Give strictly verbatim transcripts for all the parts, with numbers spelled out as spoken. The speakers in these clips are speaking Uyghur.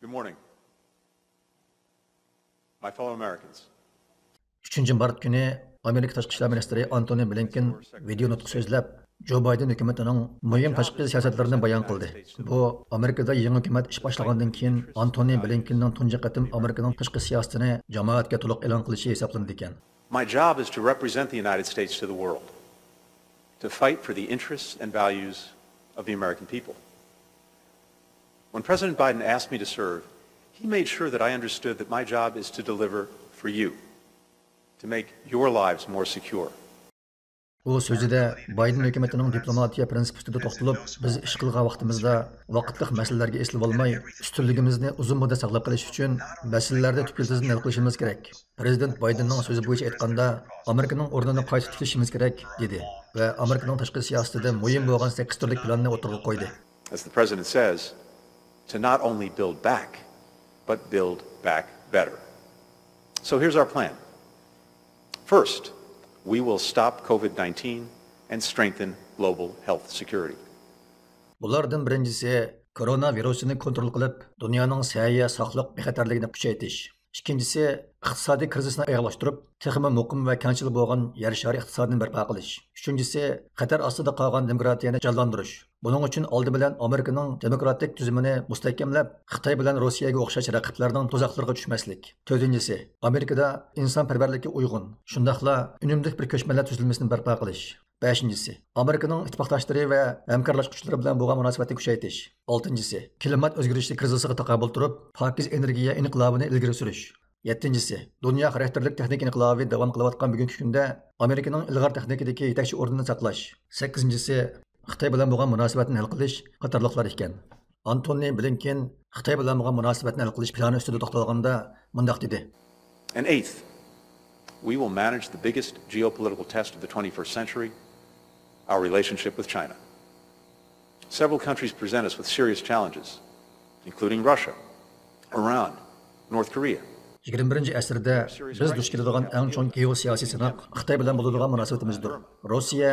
Good morning, my fellow Americans. ئۈچىنچى مارت كۈنى ئامېرىكا تاشقى ئىشلار مىنىستىرى ئانتونى بلىنكېن ۋىدېو نۇتۇق سۆزلەپ، جو بايدېن ھۆكۈمىتىنىڭ مۇھىم تاشقى سىياسەتلىرىنى بايان قىلدى. بۇ ئامېرىكىدا يېڭى ھۆكۈمەت ئىش باشلىغاندىن كېيىن ئانتونى بلىنكېننىڭ تۇنجى قېتىم ئامېرىكىنىڭ تاشقى سىياسىتىنى جامائەتكە تولۇق ئېلان قىلىشى ھېسابلىنىدىكەن. My job is to represent the United States to the world, to fight for the interests and values of the American people. When President Biden asked me to serve, he made sure that I understood that my job is to deliver for you, to make your lives more secure. ئۇ سۆزىدە بايدېن ھۆكۈمىتىنىڭ دىپلوماتىيە پىرىنسىپى ئۈستىدە توختىلىپ، بىز ئىش قىلغان ۋاقتىمىزدا ۋاقىتلىق مەسىلىلەرگە ئېسىلىۋالماي، ئۈستۈنلۈكىمىزنى ئۇزۇن مۇددەت ساقلاپ قېلىش ئۈچۈن مەسىلىلەرنى تۈپ يىلتىزىدىن ھەل قىلىشىمىز كېرەك. پرېزىدېنت بايدېننىڭ سۆزى بويىچە ئېيتقاندا، ئامېرىكىنىڭ ئورنىنى قايتا تىكلىشىمىز كېرەك، دېدى ۋە ئامېرىكىنىڭ تاشقى سىياسىتىدە مۇھىم بولغان سەككىز تۈرلۈك پىلاننى ئوتتۇرىغا قويدى. As the President says, to not only build back, but build back better. So here's our plan. First, we will stop COVID nineteen and strengthen global health security. بۇلاردىن بىرىنچىسى، كورونا ۋىرۇسىنى كونترول قىلىپ، دۇنيانىڭ سەھىيە، ساقلىق بىخەتەرلىكىنى كۈچەيتىش. ئىككىنچىسى، ئىقتىسادىي كىرىزىسنى ئاياغلاشتۇرۇپ، تېخىمۇ مۇقىم ۋە كەڭچىل بولغان يەر شارى ئىقتىسادىنى بەرپا قىلىش. ئۈچىنچىسى، خەتەر ئاستىدا قالغان دېموكراتىيەنى جانلاندۇرۇش. بۇنىڭ ئۈچۈن ئالدى بىلەن ئامېرىكىنىڭ دېموكراتىك تۈزۈمىنى مۇستەھكەملەپ، خىتاي بىلەن روسىيەگە ئوخشاش رەقىبلەرنىڭ تۇزاقلىرىغا چۈشمەسلىك. تۆتىنچىسى، ئامېرىكىدا ئىنسانپەرۋەرلىككە ئۇيغۇن، شۇنداقلا ئۈنۈملۈك بىر كۆچمەنلەر تۈزۈلمىسىنى بەرپا قىلىش. بەشىنچىسى، ئامېرىكىنىڭ ئىتتىپاقداشلىرى ۋە ھەمكارلاشقۇچىلىرى بىلەن بولغان مۇناسىۋەتنى كۈچەيتىش. ئالتىنچىسى، كىلىمات ئۆزگىرىشى كىرىزىسىغا تاقابىل تۇرۇپ، پاكىز ئېنېرگىيە ئىنقىلابىنى ئىلگىرى سۈرۈش. يەتتىنچىسى، دۇنيا خاراكتېرلىك تېخنىكا ئىنقىلابى داۋام قىلىۋاتقان بۈگۈنكى كۈندە ئامېرىكىنىڭ ئىلغار تېخنىكىدىكى يېتەكچى ئورنىنى ساقلاش. سەككىزىنچىسى، خىتاي بىلەن بولغان مۇناسىۋەتنى ھەل قىلىش قاتارلىقلار ئىكەن. ئانتونى بلىنكېن خىتاي بىلەن بولغان مۇناسىۋەتنى ھەل قىلىش پىلانى ئۈستىدە توختالغاندا مۇنداق دېدى. And eighth, we will manage the biggest geopolitical test of the twenty-first century, our relationship with China. Several countries present us with serious challenges, including Russia, Iran, North Korea. يىگىرمە بىرىنچى ئەسىردە بىز دۇچ كېلىدىغان ئەڭ چوڭ گېئوسىياسىي سىناق خىتاي بىلەن بولىدىغان مۇناسىۋىتىمىزدۇر. روسىيە،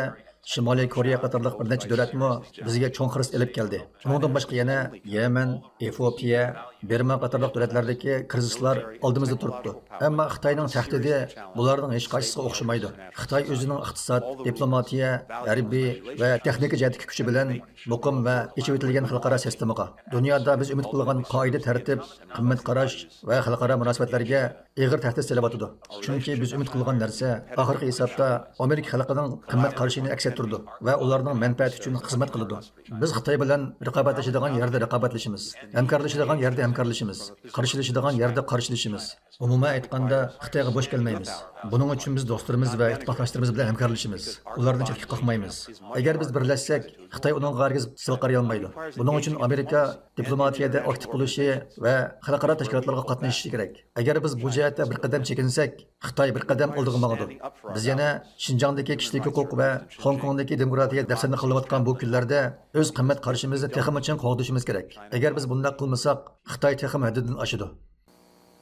شىمالىي كورېيە قاتارلىق بىر نەچچە دۆلەتمۇ بىزگە چوڭ خىرىس ئېلىپ كەلدى. ئۇنىڭدىن باشقا يەنە يەمەن، ئېفىئوپىيە، بىرما قاتارلىق دۆلەتلەردىكى كىرىزىسلار ئالدىمىزدا تۇرۇپتۇ. ئەمما خىتاينىڭ تەھدىتى بۇلارنىڭ ھېچقايسىسىغا ئوخشىمايدۇ. خىتاي ئۆزىنىڭ ئىقتىساد، دىپلوماتىيە، ھەربىي ۋە تېخنىكا جەھەتتىكى كۈچى بىلەن مۇقىم ۋە ئېچىۋېتىلگەن خەلقئارا سىستېمىغا، دۇنيادا بىز ئۈمىد قىلغان قائىدە، تەرتىپ، قىممەت قاراش ۋە خەلقئارا مۇناسىۋەتلەرگە ئېغىر تەھدىت سېلىۋاتىدۇ. چۈنكى بىز ئۈمىد قىلغان نەرسە ئاخىرقى ھېسابتا ئامېرىكا خەلقىنىڭ قىممەت قارىشىنى ئەكس ئەتتۈرىدۇ ۋە ئۇلارنىڭ مەنپەئەتى ئۈچۈن خىزمەت قىلىدۇ. بىز خىتاي بىلەن رىقابەتلىشىدىغان يەردە رىقابەتلىشىمىز، ھەمكارلىشىدىغان يەردە ھەمكارلىشىمىز، قارشىلىشىدىغان يەردە قارشىلىشىمىز. ئومۇمەن ئېيتقاندا، خىتايغا بوش كەلمەيمىز. بۇنىڭ ئۈچۈن بىز دوستلىرىمىز ۋە ئىتتىپاقداشلىرىمىز بىلەن ھەمكارلىشىمىز. ئۇلاردىن چەتكە قاقمايمىز. ئەگەر بىز بىرلەشسەك، خىتاي ئۇنىڭغا ھەرگىز سەل قارىيالمايدۇ. بۇنىڭ ئۈچۈن ئامېرىكا دىپلوماتىيەدە ئاكتىپ بولۇشى ۋە خەلقئارا تەشكىلاتلارغا قاتنىشىشى كېرەك. ئەگەر بىز بۇ جەھەتتە بىر قەدەم چېكىنسەك، خىتاي بىر قەدەم ئالدىغا ماڭىدۇ. بىز يەنە شىنجاڭدىكى كىشىلىك ھوقۇق ۋە خوڭكوڭدىكى دېموكراتىيە دەپسەندە قىلىنىۋاتقان بۇ كۈنلەردە ئۆز قىممەت قارىشىمىزنى تېخىمۇ چىڭ قوغدىشىمىز كېرەك. ئەگەر بىز بۇنداق قىلمىساق، خىتاي تېخىمۇ ھەددىدىن ئاشىدۇ.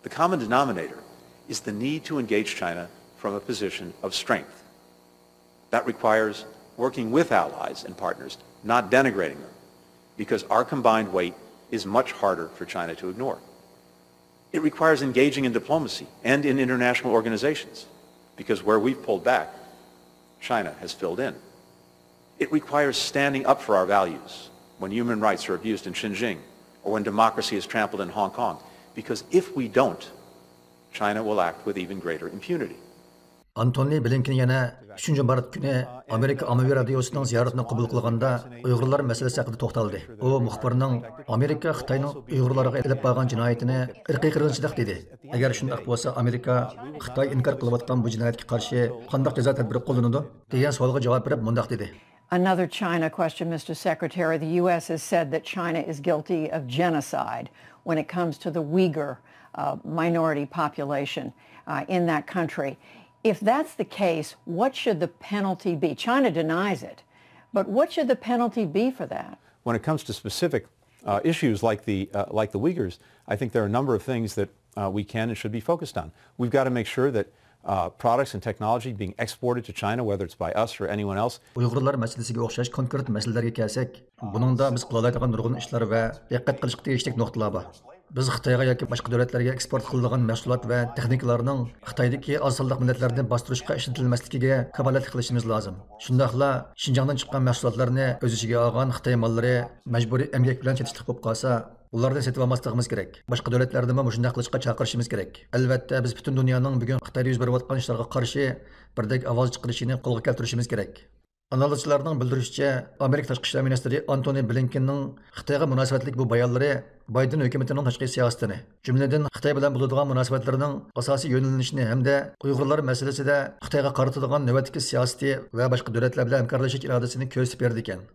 The common denominator is the need to engage China from a position of strength. That requires working with allies and partners, not denigrating them, because our combined weight is much harder for China to ignore. It requires engaging in diplomacy and in international organizations, because where we've pulled back, China has filled in. It requires standing up for our values when human rights are abused in Xinjiang or when democracy is trampled in Hong Kong, because if we don't, China will act with even greater impunity. ئانتونى بلىنكېن يەنە ئۈچىنچى مارت كۈنى ئامېرىكا ئاممىۋى رادىيوسىنىڭ زىيارىتىنى قوبۇل قىلغاندا، ئۇيغۇرلار مەسىلىسى ھەققىدە توختالدى. ئۇ مۇخبىرنىڭ ئامېرىكا خىتاينىڭ ئۇيغۇرلارغا ئېلىپ بارغان جىنايىتىنى ئىرقىي قىرغىنچىلىق دېدى. ئەگەر شۇنداق بولسا، ئامېرىكا خىتاي ئىنكار قىلىۋاتقان بۇ جىنايەتكە قارشى قانداق جازا تەدبىرى قوللىنىدۇ؟ دېگەن سوئالغا جاۋاب بېرىپ مۇنداق دېدى. Another China question, Mister Secretary. The U S has said that China is guilty of genocide when it comes to the Uyghur uh, minority population uh, in that country. If that's the case, what should the penalty be? China denies it, but what should the penalty be for that? When it comes to specific uh, issues like the, uh, like the Uyghurs, I think there are a number of things that uh, we can and should be focused on. We've got to make sure that uh, products and technology being exported to China, whether it's by us or anyone else, ئۇيغۇرلار مەسىلىسىگە ئوخشاش كونكرېت مەسىلىلەرگە كەلسەك، بۇنىڭدا بىز قىلالايدىغان نۇرغۇن ئىشلار ۋە دىققەت قىلىشقا تېگىشلىك نۇقتىلار بار. بىز خىتايغا ياكى باشقا دۆلەتلەرگە ئېكسپورت قىلىدىغان مەھسۇلات ۋە تېخنىكىلارنىڭ خىتايدىكى ئاز سانلىق مىللەتلەرنى باستۇرۇشقا ئىشلىتىلمەسلىكىگە كاپالەتلىك قىلىشىمىز لازىم. شۇنداقلا شىنجاڭدىن چىققان مەھسۇلاتلارنى ئۆز ئىچىگە ئالغان خىتاي ماللىرى مەجبۇرىي ئەمگەك بىلەن چېتىشلىق بولۇپ قالسا، ئۇلاردىن سېتىۋالماسلىقىمىز كېرەك. باشقا دۆلەتلەرنىمۇ مۇشۇنداق قىلىشقا چاقىرىشىمىز كېرەك. ئەلۋەتتە، بىز پۈتۈن دۇنيانىڭ بۈگۈن خىتايدا يۈز بېرىۋاتقان ئىشلارغا قارشى بىردەك ئاۋاز چىقىرىشىنى قولغا كەلتۈرۈشىمىز كېرەك. ئانالىزچىلارنىڭ بىلدۈرۈشىچە، ئامېرىكا تاشقى ئىشلار مىنىستىرى ئانتونى بلىنكېننىڭ خىتايغا مۇناسىۋەتلىك بۇ بايانلىرى بايدېن ھۆكۈمىتىنىڭ تاشقى سىياسىتىنى، جۈملىدىن خىتاي بىلەن بولىدىغان مۇناسىۋەتلىرىنىڭ ئاساسىي يۆنىلىشىنى ھەمدە ئۇيغۇرلار مەسىلىسىدە خىتايغا قارىتىدىغان نۆۋەتتىكى سىياسىتى ۋە باشقا دۆلەتلەر بىلەن ھەمكارلىشىش ئىرادىسىنى كۆرسىتىپ بېرىدىكەن.